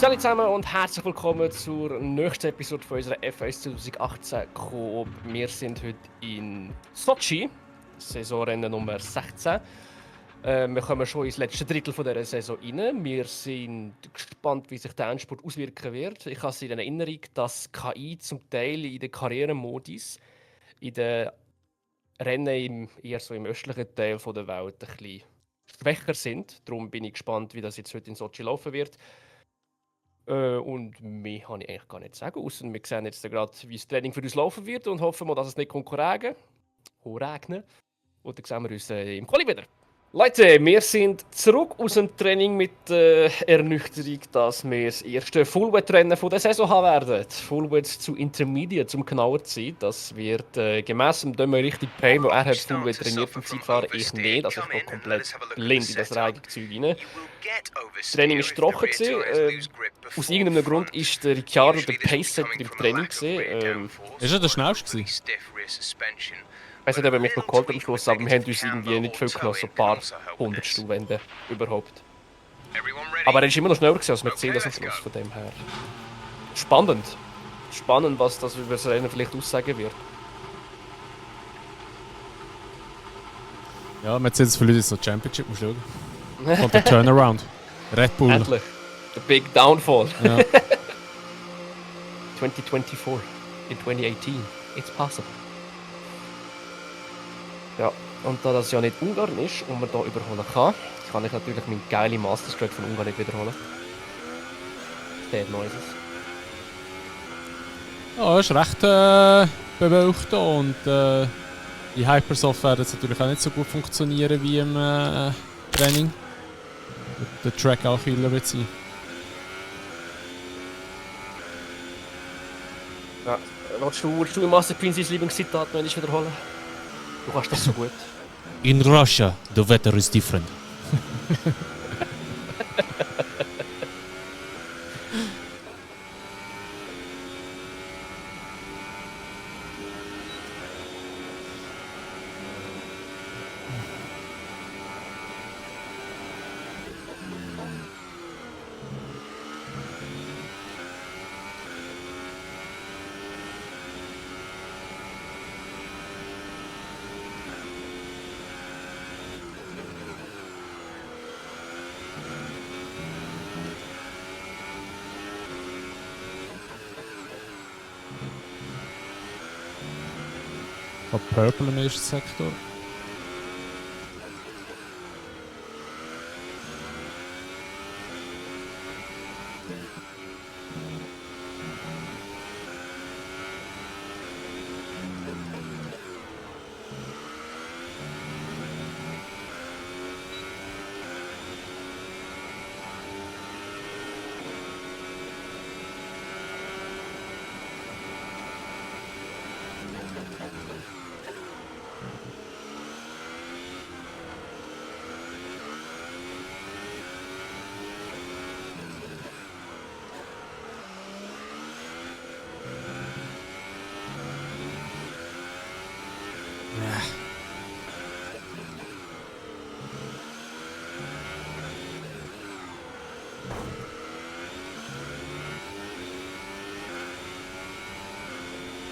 Salut zusammen und herzlich willkommen zur nächsten Episode von unserer F1 2018 Coop. Wir sind heute in Sochi, Saisonrennen Nummer 16. Wir kommen schon ins letzte Drittel von dieser Saison rein. Wir sind gespannt, wie sich der Endspurt auswirken wird. Ich habe Sie in Erinnerung, dass KI zum Teil in den Karrieremodis in den Rennen eher so im östlichen Teil der Welt ein bisschen schwächer sind. Darum bin ich gespannt, wie das jetzt heute in Sochi laufen wird. Und mehr kann ich eigentlich gar nicht sagen, außer wir sehen jetzt gerade, wie das Training für uns laufen wird und hoffen mal, dass es nicht regnen. Und dann sehen wir uns im Quali wieder. Leute, wir sind zurück aus dem Training mit der Ernüchterung, dass wir das erste Full-Wet-Rennen der Saison haben werden. Full-Wet zu Intermediate, zum genauer zu sein. Das wird gemäss dem Dömer richtig pain, weil er hat Full-Wet trainiert vom Zeitfahren, ich nicht. Also ich bin komplett blind in das Reigungszeug rein. Das Training war trocken. Aus irgendeinem Grund war der Ricciardo der Pace-Setter im Training. Ist er der schnellste? Ich weiß nicht, ob er mich noch geholt hat am Schluss, aber wir haben uns irgendwie nicht viel genommen, so ein paar Hundertstel, wenn überhaupt. Aber er war immer noch schneller als Mercedes am Schluss, von dem her. Spannend. Spannend, was das über das Rennen vielleicht aussagen wird. Ja, Mercedes verliert jetzt noch die Championship, musst du schauen. Und der Turnaround. Red Bull. Endlich. The big downfall. Ja. 2024. In 2018. It's possible. Ja, und da das ja nicht Ungarn ist und man hier überholen kann ich natürlich meinen geilen Mastersgrade von Ungarn nicht wiederholen. Dead Noises. Ja, ist recht bewölkt und die Hypersoft werden jetzt natürlich auch nicht so gut funktionieren wie im Training. Der Track auch Killer wird sein. Ja, willst du im Master Prince's Lieblingszitat noch nicht wiederholen? Du kannst das so gut. In Russia, the weather is different. Purple im ersten Sektor.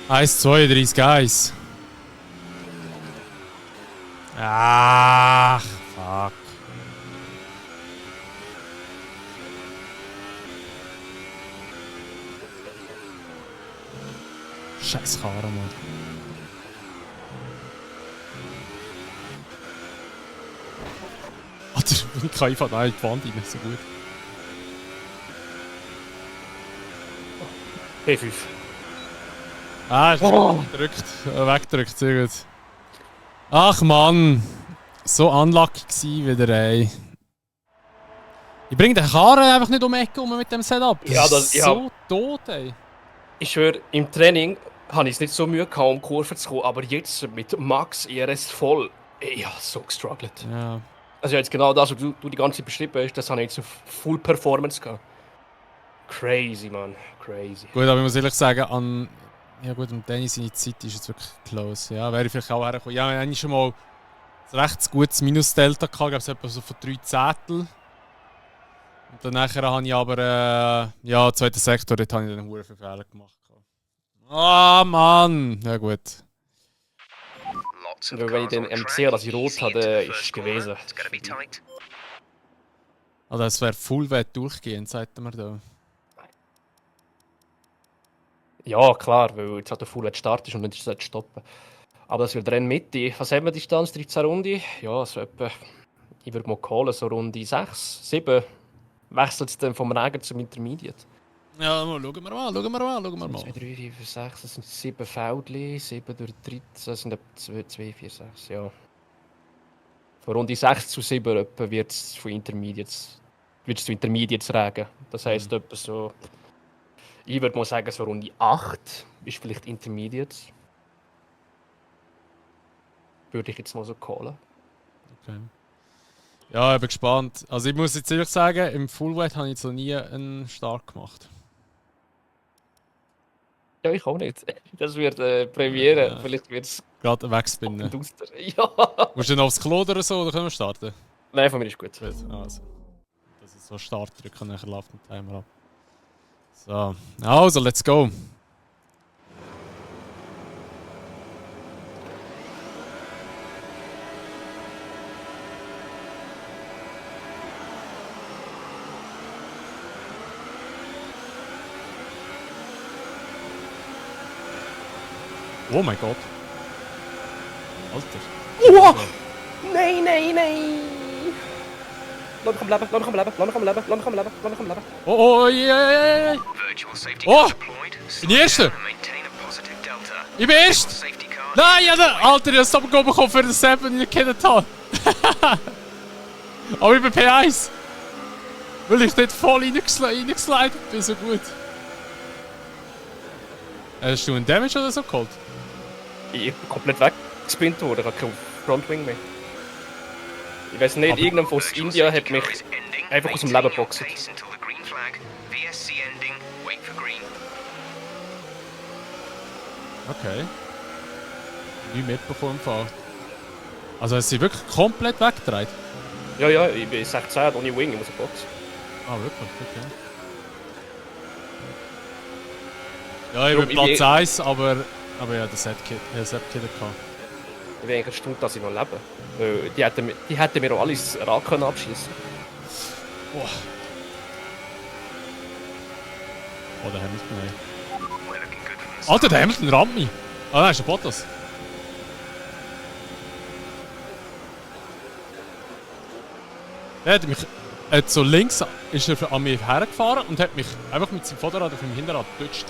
Eins, 32 Guys. Ach, fuck. Scheiß Karre, Mann. Alter, ich kann einfach da in die Wand rein, so gut. P5. Ah, ist weggedrückt, sehr gut. Ach Mann, so unlucky gsi wieder, ey. Ich bringe den Karren einfach nicht um die Ecke mit dem Setup. Das ist so tot, ey. Ich schwöre, im Training habe ich es nicht so Mühe gehabt, um Kurven zu kommen, aber jetzt mit Max ERS voll, ich habe so gestruggelt. Ja. Also jetzt genau das, was du die ganze Zeit beschrieben hast, das habe ich jetzt auf Full Performance gehabt. Crazy, man, crazy. Gut, aber ich muss ehrlich sagen, ja gut, und Dennis seine Zeit ist jetzt wirklich close. Ja, wäre ich vielleicht auch hergekommen. Ja, wir haben schon mal ein recht gutes Minus-Delta gehabt, ich glaube es etwa so von 3 Zehntel. Und dann nachher habe ich aber, ja, zweiter Sektor, dort habe ich dann einen Huren Fehler gemacht. Ah, Mann! Ja gut. Weil wenn ich den MC, dass ich rot hatte, ist es gewesen. Also es wäre full weit durchgehend, sagt man da. Ja, klar, weil jetzt halt der Full Start ist und nicht stoppen. Aber das wird Rennen Mitte. Was haben wir Distanz? 13 Runde? Ja, so etwa. Ich würde mal callen, so Runde 6, 7. Wechselt es dann vom Regen zum Intermediate. Ja, schauen wir mal. 2, 3, 4, 5, 6, das sind 7 Feldli. 7 durch 13, das sind etwa 2, 4, 6, ja. Von Runde 6 zu 7 etwa wird es zu Intermediates regen. Das heisst etwa so... Ich würde mal sagen, so Runde 8 ist vielleicht Intermediates. Würde ich jetzt mal so callen. Okay. Ja, ich bin gespannt. Also ich muss jetzt ehrlich sagen, im Fullweight habe ich jetzt noch nie einen Start gemacht. Ja, ich auch nicht. Das wird Premiere. Ja. Vielleicht wird es Gerade wegspinnen. Ja. Musst du noch aufs Klo oder so, oder können wir starten? Nein, von mir ist gut. Gut, also. Das ist so Start drücken, nachher läuft der Timer ab. So, also, let's go. Oh mein Gott. Alter. Wow. Nein, nein, nein! Lass mich am Leben, lass mich am Leben, lass mich am Leben, lass mich am Leben, lass mich am Leben. Oh, yeah. Oh! Ich bin der Erste! Ich bin erst! Nein, ja, Alter, ich hab Stop Go bekommen für den Sepp, den ich gekannt habe. Aber ich bin P1. Weil ich dort voll reingeslidet bin, so gut. Hast du einen Damage oder so geholt? Ich bin komplett weggespinnt worden, ich habe keinen Frontwing mehr. Ich weiß nicht, irgendjemand aus India hat mich einfach aus dem Leben geboxt. Okay. Nie mitbekommen im Fall. Also es sind wirklich komplett weggedreht? Ja, ja, ich bin 16 ohne Wing, ich muss boxen. Ah, wirklich? Okay. Ja, ich bin Platz 1, aber ja, der Sepp-Kid gehabt. Ich bin eigentlich erstaunt, dass ich noch lebe. Weil die hätten mir auch alles Rad abschießen. Boah. Oh, der Hamilton, ey. Alter, der Hamilton rammt mich. Ah, nein, ist der Bottas. Der hat mich so links ist er an mir hergefahren und hat mich einfach mit seinem Vorderrad auf dem Hinterrad getutscht.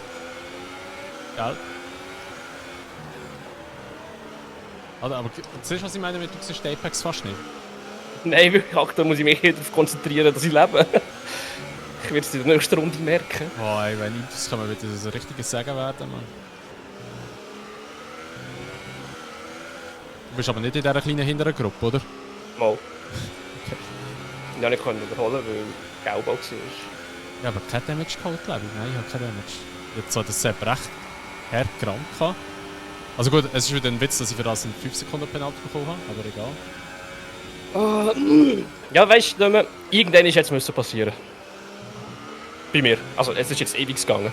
Gell? Also, aber siehst du, was ich meine mit du siehst Apex fast nicht? Nein, wirklich, da muss ich mich darauf konzentrieren, dass ich lebe. Ich werde es in der nächsten Runde merken. Oh, ey, wenn nicht, das kann man wieder so ein richtiges Segen werden, Mann. Du bist aber nicht in dieser kleinen hinteren Gruppe, oder? Mal. Okay. Ich konnte nicht überholen, weil gelb auch war. Ja, aber kein Damage geholt, glaube ich. Nein, ich habe kein Damage. Jetzt hat das Sepp recht hart gerammt gehabt. Also gut, es ist wieder ein Witz, dass ich für das einen 5 Sekunden Penalty bekommen habe, aber egal. Ja, weißt du, irgendwann ist jetzt passieren. Bei mir. Also, es ist jetzt ewig gegangen.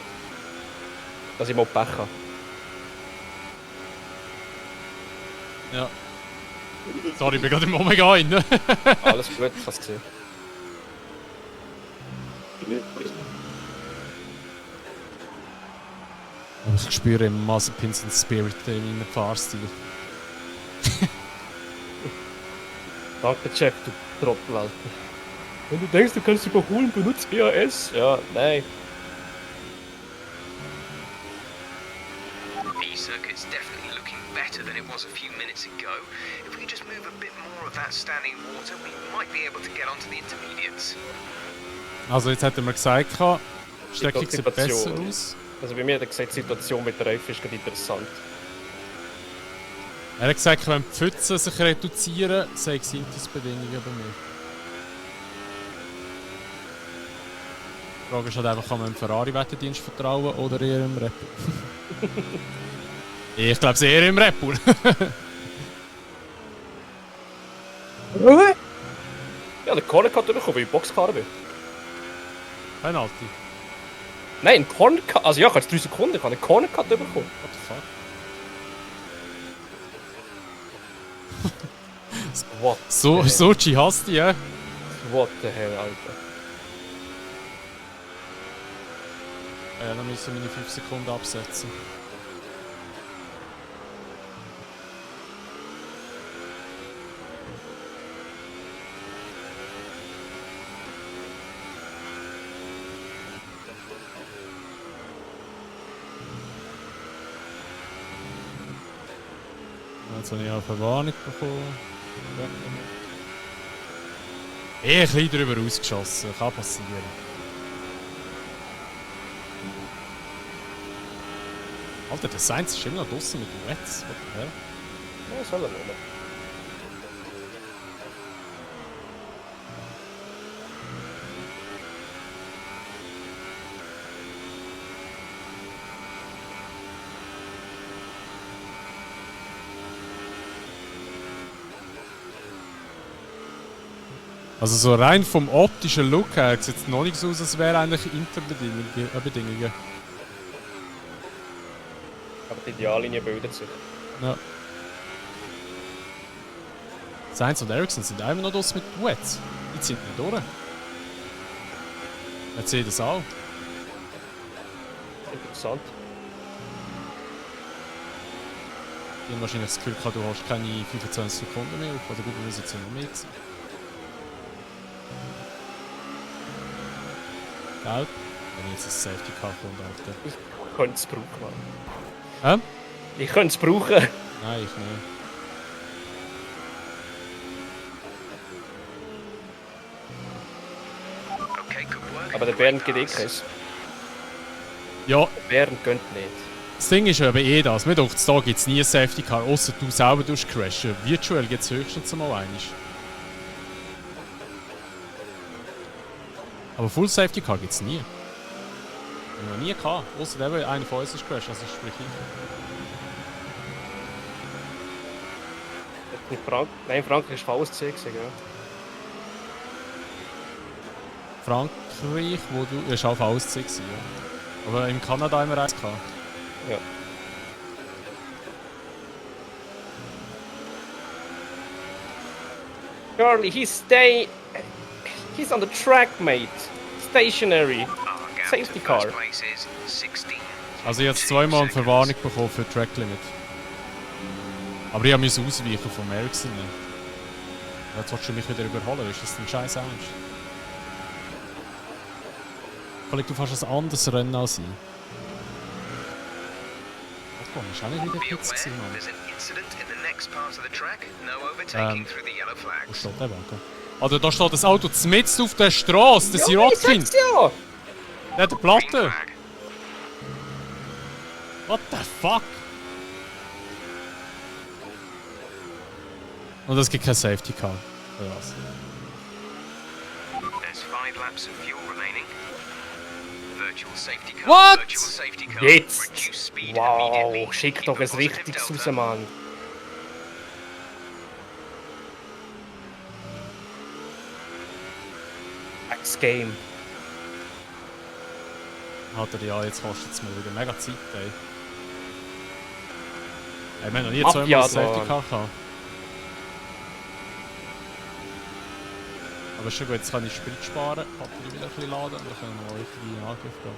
Dass ich mal Pech habe. Ja. Sorry, ich bin gerade im Omega rein. Alles gut, ich habe es gesehen. Ich spüre im Mazepins Spirit in meinem Fahrstil. Danke, Jeff, du Trottel, Alter. Wenn du denkst, du kannst überholen, benutzt BAS. Ja, nein. The circuit's definitely looking better than it was a few minutes ago. If we could just move a bit more of that standing water, we might be able to get onto the intermediates. Also jetzt hat er mir gesagt, die Strecke sieht besser aus. Also bei mir hat er gesagt, die Situation mit der Reifen ist gerade interessant. Er hat gesagt, wenn die Pfützen sich reduzieren, sei es Bedingungen bei mir. Die Frage ist halt einfach, kann man dem Ferrari-Wettendienst vertrauen oder eher im Red Bull? Ich glaube es eher im Red Bull. Ja, der Corner kann durchkommen, weil ich Box gefahren bin. Penalty. Nein, ein Corner Cut. Also ja, ich habe jetzt 3 Sekunden, ich habe einen Corner Cut bekommen. What the fuck? What? So, Sochi hasst die, ja? What the hell, Alter. Ja, dann müssen wir meine 5 Sekunden absetzen. Jetzt habe ich auch eine Verwarnung bekommen. Ein bisschen drüber ausgeschossen, kann passieren. Alter, der Sainz ist immer noch draussen mit dem Wetz. What the hell? Ja, soll er nicht. Also so rein vom optischen Look her sieht es noch nicht so aus, als wäre eigentlich Interbedingungen. Aber die Ideallinie bildet sich. Ja. Sainz und Ericsson sind immer noch draussen mit Wetz. Die sind nicht durch. Mercedes auch. Interessant. Die haben wahrscheinlich das Gefühl gehabt, du hast keine 25 Sekunden mehr auf. Oder gut, wir müssen jetzt noch mehr sein. Gell? Wenn ich jetzt ein Safety Car kommt, Alter. Ich könnte es brauchen, Mann. Hä? Ich könnte es brauchen. Nein, ich nicht. Okay, good work. Aber der Bernd geht eh keins. Ja, Der Bernd gönnt nicht. das Ding ist aber eh das. Mir denkt, da gibt es nie ein Safety Car, außer du selber crashen. Virtuell gibt es höchstens mal eines. Aber Full Safety Car gibt es nie. Haben wir noch nie gehabt. Außer eben einer von uns ist crashed, also sprich ich. In Nein, Frankreich war VSC gewesen, ja. Frankreich, wo du... Ja, ist auch VSC gewesen, ja. Aber in Kanada haben wir eins gehabt. Ja. Charlie, he's on the track, mate. Stationary. Our gap Safety to car. first place is 16. Also ich habe jetzt zweimal eine Verwarnung bekommen für Track Limit. Aber ich musste ausweichen vom Ericsson. Jetzt willst du mich wieder überholen, ist das ein scheiß Ernst? Vielleicht du fährst ein anderes Rennen als ich. Oh, ist auch nicht wieder Be Pits aware, gewesen, Mann. there's an incident in the next part of the track. No overtaking through the yellow Wo flags. steht der Wagen? Oder da steht das Auto mitten auf der Straße, der Sirotkin. Ja! Der hat eine Green Platte. flag. What the fuck? Und es gibt kein Safety Car. Oder was? There's 5 laps of fuel remaining. Virtual safety car. What? Virtual safety car. Jetzt! Reduce speed Wow, immediately. schick Keep doch a ein positive richtiges delta. raus, Mann. X-Game. Alter, ja, jetzt kostet es mir wieder mega Zeit, ey. Ey, wir haben noch nie Ach, zweimal ja, ein Safety Mann. Car gehabt. Aber schon gut, jetzt kann ich Sprit sparen, Batterie wieder ein bisschen laden und dann können wir noch richtig in Angriff gehen.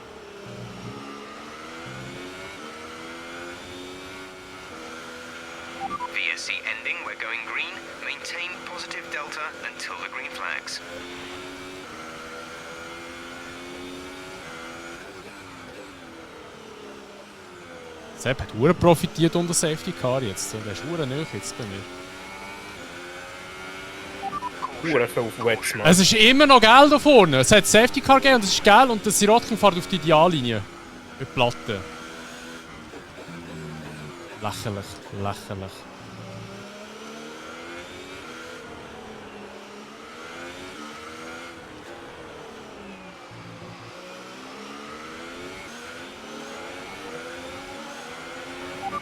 VSC ending, we're going green. Maintain positive delta until the green flags. Sepp hat verdammt profitiert unter Safety Car jetzt. Der ist verdammt nahe jetzt bei mir. Hure viel auf Wets, Mann. Es ist immer noch geil da vorne. Es hat Safety Car gegeben und es ist geil und der Sirotkin fährt auf die Ideallinie. Mit Platte. Lächerlich, lächerlich.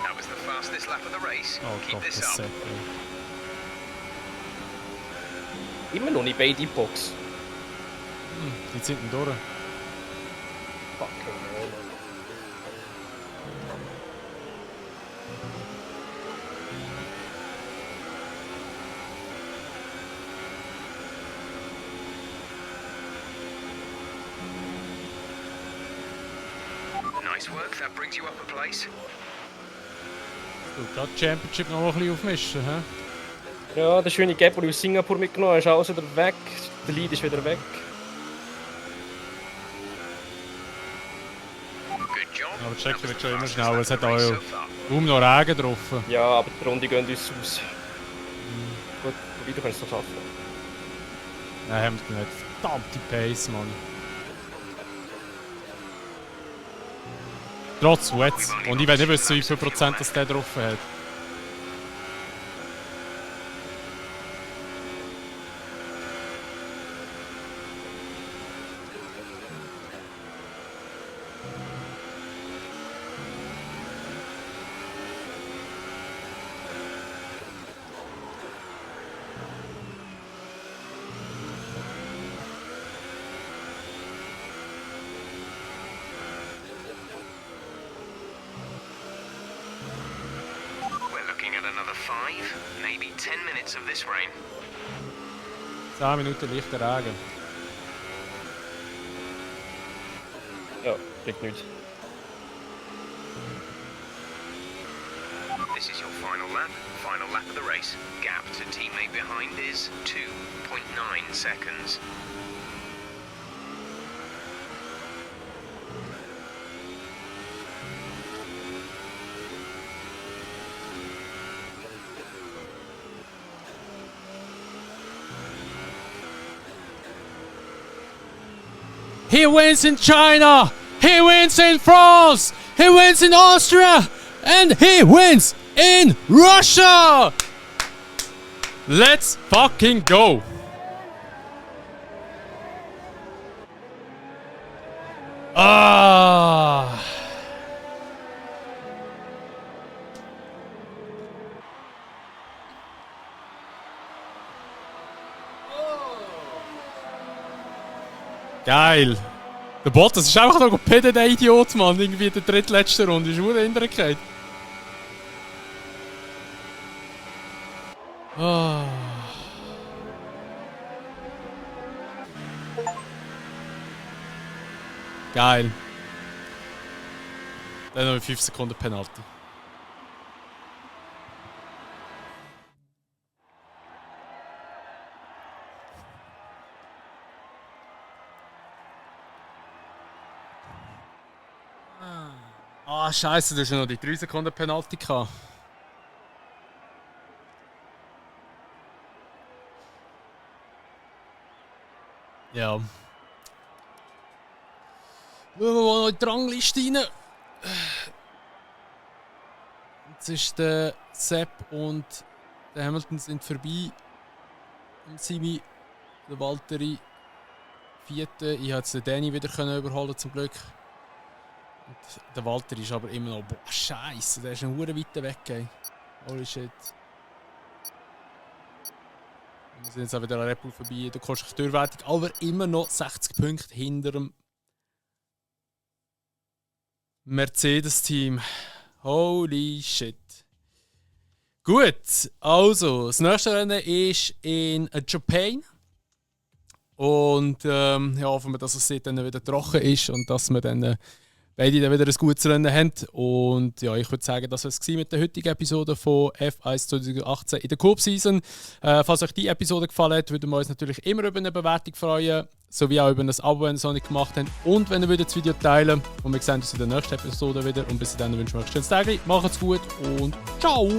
That was the fastest lap of the race. Oh Keep Gott, this das up. Sepp. Immer noch nicht beide Box. Die sind durch. Fucking hell. Nice work, that brings you up a place. Du gerade die Championship noch ein bisschen aufmischen, hä? Ja, der schöne Gap, den du aus Singapur mitgenommen hast, ist alles wieder weg. Der Lead ist wieder weg. Good job. Aber die Strecke That was wird the schon immer fastest schneller. lap Es of hat the auch race so far. kaum noch Regen drauf. Ja, aber die Runde geht uns aus. Gut, wobei du kannst es noch schaffen. Nein, Hamilton hat verdammte Pace, Mann. Trotz Wets. Und ich will nicht wissen, wie viel Prozent das der drauf hat. We're looking at another 5, maybe 10 minutes of this rain. 10 Minuten leichter Regen. Ja, bringt nichts. This is your final lap of the race. Gap to teammate behind is 2.9 seconds. He wins in China! He wins in France! He wins in Austria! And he wins in Russia! Let's fucking go! Ah! Geil! Der Bottas ist einfach noch gepittet, der Idiot, Mann. Irgendwie in der drittletzten Runde. Ist nur eine Hinterkeit. Ah. Geil. Dann noch 5 Sekunden Penalty. Ah, scheiße, du hast ja noch die 3 Sekunden Penalty gehabt. Ja. Schauen wir mal noch in die Rangliste rein. Jetzt ist der Sepp und der Hamilton sind vorbei. Im Simi, der Valtteri, 4. Ich konnte jetzt den Danny wieder überholen, zum Glück. Und der Valtteri ist aber immer noch... Boah, Scheiße, der ist noch verdammt weit weg. Ey. Holy shit. Wir sind jetzt auch wieder an Red Bull vorbei, der Konstrukteurwertung, aber immer noch 60 Punkte hinter dem Mercedes-Team. Holy shit. Gut, also, das nächste Rennen ist in Japan. Und ja, hoffen wir, dass es dort dann wieder trocken ist und dass wir dann beide dann wieder ein gutes Rennen haben. Und ja, ich würde sagen, das war es mit der heutigen Episode von F1 2018 in der Coop-Season. Falls euch die Episode gefallen hat, würden wir uns natürlich immer über eine Bewertung freuen, sowie auch über ein Abo, wenn ihr es noch nicht gemacht habt. Und wenn ihr das Video teilen würdet. Und wir sehen uns in der nächsten Episode wieder. Und bis dahin wünschen wir euch ein schönes Tag. Macht's gut und ciao!